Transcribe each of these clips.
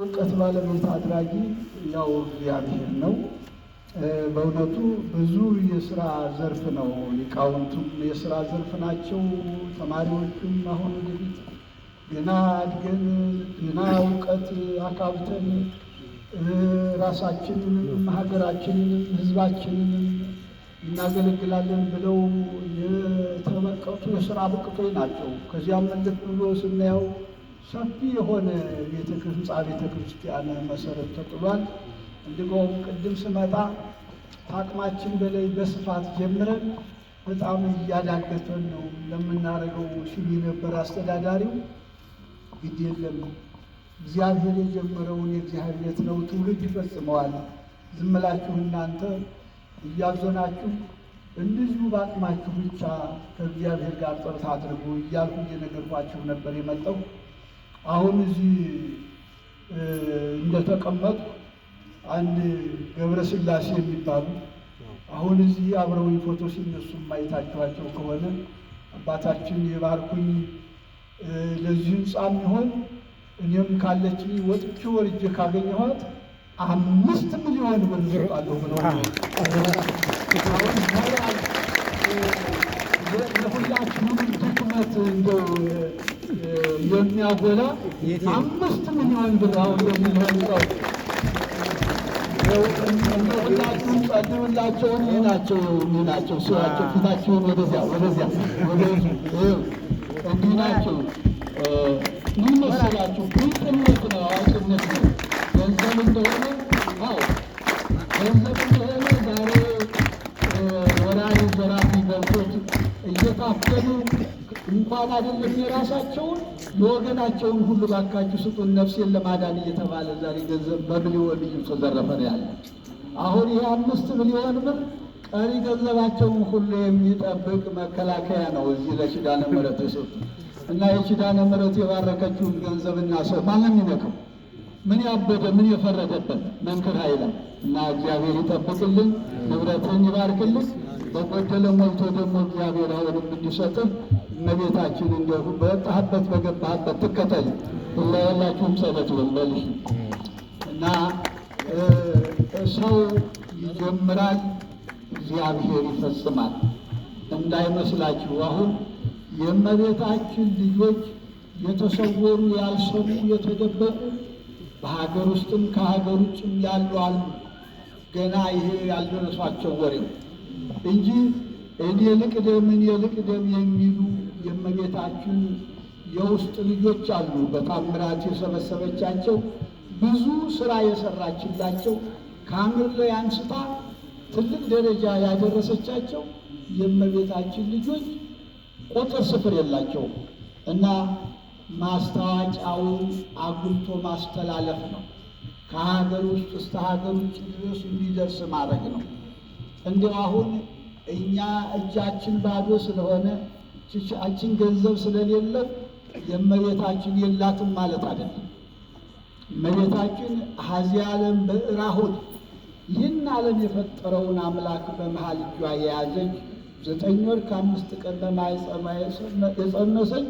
እውቀት ባለቤት አድራጊ ያው እግዚአብሔር ነው። በእውነቱ ብዙ የስራ ዘርፍ ነው። ሊቃውንቱም የስራ ዘርፍ ናቸው። ተማሪዎቹም አሁን ወደፊት ገና አድገን ገና እውቀት አካብተን ራሳችንንም ሀገራችንንም ሕዝባችንንም እናገለግላለን ብለው የተበቀቱ የስራ ብቅቶች ናቸው። ከዚያም መለስ ብሎ ስናየው ሰፊ የሆነ ህንፃ ቤተ ክርስቲያን መሰረት ተጥሏል። እንዲሁም ቅድም ስመጣ ከአቅማችን በላይ በስፋት ጀምረን በጣም እያዳገተን ነው ለምናደርገው ሲሉ የነበር አስተዳዳሪው፣ ግድ የለም እግዚአብሔር የጀመረውን የእግዚአብሔር ቤት ነው፣ ትውልድ ይፈጽመዋል። ዝም ብላችሁ እናንተ እያዘናችሁ እንደዚሁ በአቅማችሁ ብቻ ከእግዚአብሔር ጋር ጥረት አድርጉ እያልኩ እየነገርኳችሁ ነበር የመጣው። አሁን እዚህ እንደተቀመጡ አንድ ገብረ ስላሴ የሚባሉ አሁን እዚህ አብረውኝ ፎቶ ሲነሱ ማየታችኋቸው ከሆነ አባታችን የባርኩኝ ለዚህ ህንፃ የሚሆን እኔም ካለችኝ ወጥቼ ወርጄ ካገኘኋት 5 ሚሊዮን ብር እሰጣለሁ ብለው አሁን ለሁላችሁም ድክመት እንደው የሚያጎላ 5 ሚሊዮን ብር አሁን ለዚህ ህንፃው ሁላችሁም ጸልዩላቸው። እኒህ ናቸው እኒህ ናቸው ስራቸው። ፊታቸውን ወደዚያ ወደዚያ ወደ እንዲህ ናቸው። ምን መሰላችሁ? ብልጥነት ነው፣ አዋቂነት ነው። ገንዘብ እንደሆነ አዎ ገንዘብ እንደሆነ ዛሬ ወራሪ ዘራፊ ገብቶች እየታፈኑ እንኳን አይደለም የራሳቸውን የወገናቸውን ሁሉ ባካችሁ ስጡን ነፍሴን ለማዳን እየተባለ ዛሬ ገንዘብ በሚሊዮን እየተዘረፈ ነው ያለ። አሁን ይሄ 5 ሚሊዮን ብር ቀሪ ገንዘባቸውን ሁሉ የሚጠብቅ መከላከያ ነው እዚህ ለኪዳነ ምሕረት የሰጡት እና የኪዳነ ምሕረት የባረከችውን ገንዘብና ሰው ማንም ይነካው? ምን ያበደ ምን የፈረደበት መንክር ኃይላ እና እግዚአብሔር ይጠብቅልን፣ ንብረትን ይባርክልን። በጎደለ ሞልቶ ደግሞ እግዚአብሔር አሁንም እንዲሰጥህ እመቤታችን እንዲሁ በወጣህበት በገባህበት ትከተል። ሁላችሁም ጸሎት በልሽ እና ሰው ይጀምራል፣ እግዚአብሔር ይፈጽማል። እንዳይመስላችሁ አሁን የእመቤታችን ልጆች የተሰወሩ ያልሰሙ የተደበቁ በሀገር ውስጥም ከሀገር ውጭም ያሉ አሉ። ገና ይሄ ያልደረሷቸው ወሬው እንጂ እኔ ልቅደም እኔ ልቅደም የሚሉ የእመቤታችን የውስጥ ልጆች አሉ። በታምራት የሰበሰበቻቸው ብዙ ስራ የሰራችላቸው ከአምር ላይ አንስታ ትልቅ ደረጃ ያደረሰቻቸው የእመቤታችን ልጆች ቁጥር ስፍር የላቸውም እና ማስታወቂያውን አጉልቶ ማስተላለፍ ነው። ከሀገር ውስጥ እስከ ሀገር ውጭ ድረስ እንዲደርስ ማድረግ ነው። እንዲያው አሁን እኛ እጃችን ባዶ ስለሆነ ኪሳችን ገንዘብ ስለሌለው የእመቤታችን የላትም ማለት አይደለም። እመቤታችን ሀዚህ ዓለም በእራሁት ይህን ዓለም የፈጠረውን አምላክ በመሃል እጇ የያዘች 9 ወር ከ5 ቀን በማኅፀኗ የጸነሰች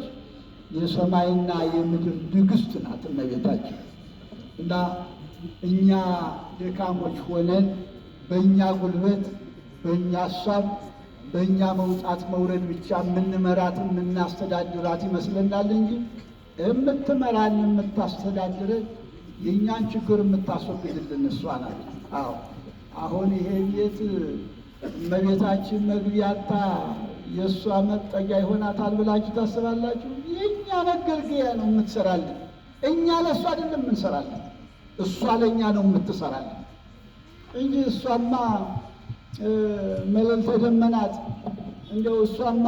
የሰማይና የምድር ንግሥት ናት እመቤታችን። እና እኛ ደካሞች ሆነን በእኛ ጉልበት፣ በእኛ ሀሳብ፣ በእኛ መውጣት መውረድ ብቻ የምንመራት የምናስተዳድራት ይመስለናል እንጂ የምትመራን የምታስተዳድረን የእኛን ችግር የምታስወግድልን እሷ ናት። አዎ አሁን ይሄ ቤት እመቤታችን መግቢያ አጥታ የእሷ መጠጊያ ይሆናታል ብላችሁ ታስባላችሁ? የእኛ መገልገያ ነው የምትሰራልን። እኛ ለእሷ አይደለም የምንሰራለን፣ እሷ ለእኛ ነው የምትሰራልን እንጂ እሷማ መልዕልተ ደመናት እንደው እሷማ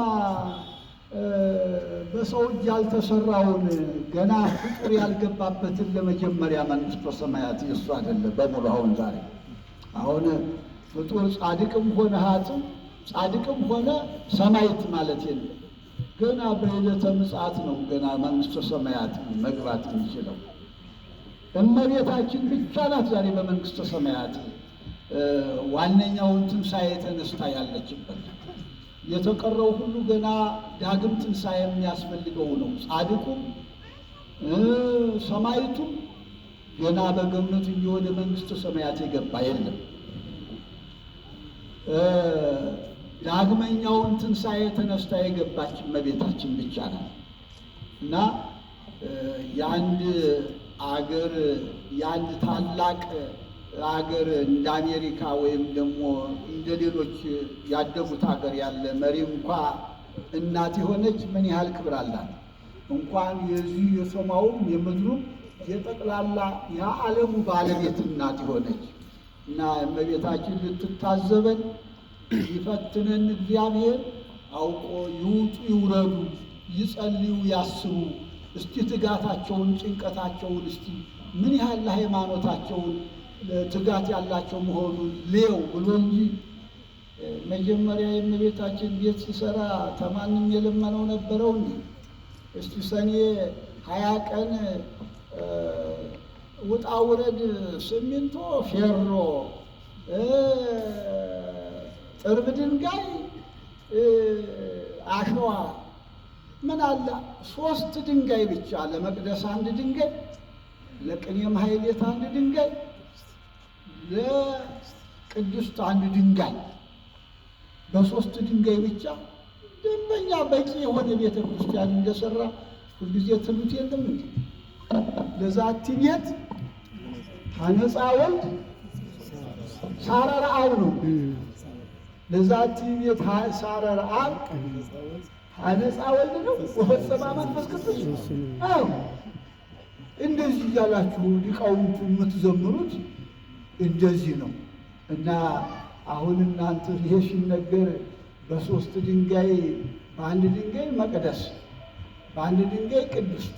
በሰው እጅ ያልተሰራውን ገና ፍጡር ያልገባበትን ለመጀመሪያ መንግሥተ ሰማያት የእሱ አይደለም በሙሉ። አሁን ዛሬ አሁን ፍጡር ጻድቅም ሆነ ኃጥእ ጻድቅም ሆነ ሰማዕት ማለት የለም። ገና በዕለተ ምጽአት ነው ገና መንግሥተ ሰማያት መግባት የሚችለው። እመቤታችን ብቻ ናት ዛሬ በመንግሥተ ሰማያት ዋነኛውን ትንሣኤ ተነስታ ያለችበት። የተቀረው ሁሉ ገና ዳግም ትንሣኤ የሚያስፈልገው ነው። ጻድቁም ሰማዕቱም ገና በገነቱ እንጂ ወደ መንግሥተ ሰማያት የገባ የለም። ዳግመኛውን ትንሣኤ ተነስታ የገባች እመቤታችን ብቻ ናት። እና የአንድ አገር የአንድ ታላቅ አገር እንደ አሜሪካ ወይም ደግሞ እንደ ሌሎች ያደጉት አገር ያለ መሪ እንኳ እናት የሆነች ምን ያህል ክብር አላት? እንኳን የዚህ የሰማውም የምድሩም የጠቅላላ የዓለሙ ባለቤት እናት የሆነች እና እመቤታችን ልትታዘበን ሊፈትነን እግዚአብሔር አውቆ ይውጡ ይውረዱ፣ ይጸልዩ፣ ያስቡ። እስቲ ትጋታቸውን ጭንቀታቸውን እስቲ ምን ያህል ለሃይማኖታቸውን ትጋት ያላቸው መሆኑን ልየው ብሎ እንጂ መጀመሪያ የእመቤታችን ቤት ሲሰራ ተማንም የለመነው ነበረው እንዴ? እስቲ ሰኔ 20 ቀን ውጣ ውረድ፣ ሲሚንቶ፣ ፌሮ፣ ጥርብ ድንጋይ፣ አሸዋ ምን አለ 3 ድንጋይ ብቻ ለመቅደስ 1 ድንጋይ፣ ለቅኔ ማህሌት 1 ድንጋይ፣ ለቅድስት 1 ድንጋይ፣ በ3 ድንጋይ ብቻ ደንበኛ በቂ የሆነ ቤተ ክርስቲያን እንደሰራ ሁልጊዜ ትሉት የለም እንዴ? ለዛቲ ቤት ታነጻ ወልድ ሳረረ አብ ነው። ለዛቲ ቤት ሳረረ አብ ታነጻ ወልድ ነው ወፈጸመ መንፈስ ቅዱስ። አዎ እንደዚህ እያላችሁ ሊቃውንቱ የምትዘምሩት እንደዚህ ነው። እና አሁን እናንተ ይሄ ሲነገር በ3 ድንጋይ በ1 ድንጋይ መቅደስ፣ በ1 ድንጋይ ቅድስት፣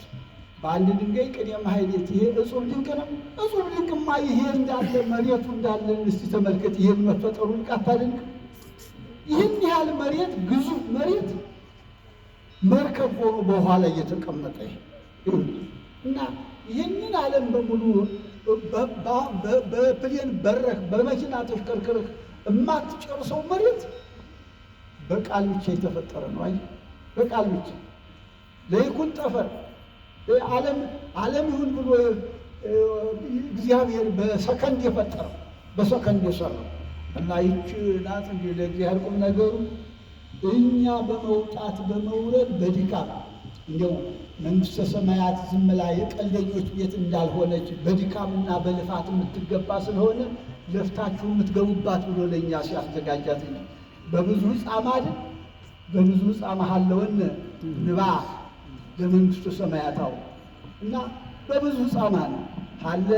በ1 ድንጋይ ቅኔ ማህሌት፣ ይሄ እጹብ ድንቅ ነው። እጹብ ድንቅማ ይሄ እንዳለ መሬቱ እንዳለ እስቲ ተመልከት። ይሄን መፈጠሩን አታድንቅ? ይህን ያህል መሬት ግዙፍ መሬት መርከብ ሆኖ በውሃ ላይ የተቀመጠ ይሄ እና ይህንን ዓለም በሙሉ በ plane በረህ በመኪና ተሽከርክረህ የማትጨርሰው መሬት በቃል ብቻ የተፈጠረ ነው። አየህ፣ በቃል ብቻ ለይኩን ጠፈር ዓለም ይሁን ብሎ እግዚአብሔር በሰከንድ የፈጠረው በሰከንድ የሰራው እና ይህች ናት እንግዲህ ለእግዚአብሔር ቁም ነገሩ። እኛ በመውጣት በመውረድ በድካም እንደው መንግሥተ ሰማያት ዝም ብላ የቀልደኞች ቤት እንዳልሆነች በድካምና በልፋት የምትገባ ስለሆነ ለፍታችሁ የምትገቡባት ብሎ ለእኛ ሲያዘጋጃት እንጂ በብዙ ጻማ አይደል? በብዙ ጻማ ሀለወነ ንባ ለመንግሥተ ሰማያት። አዎ እና በብዙ ጻማ ነው ሀለ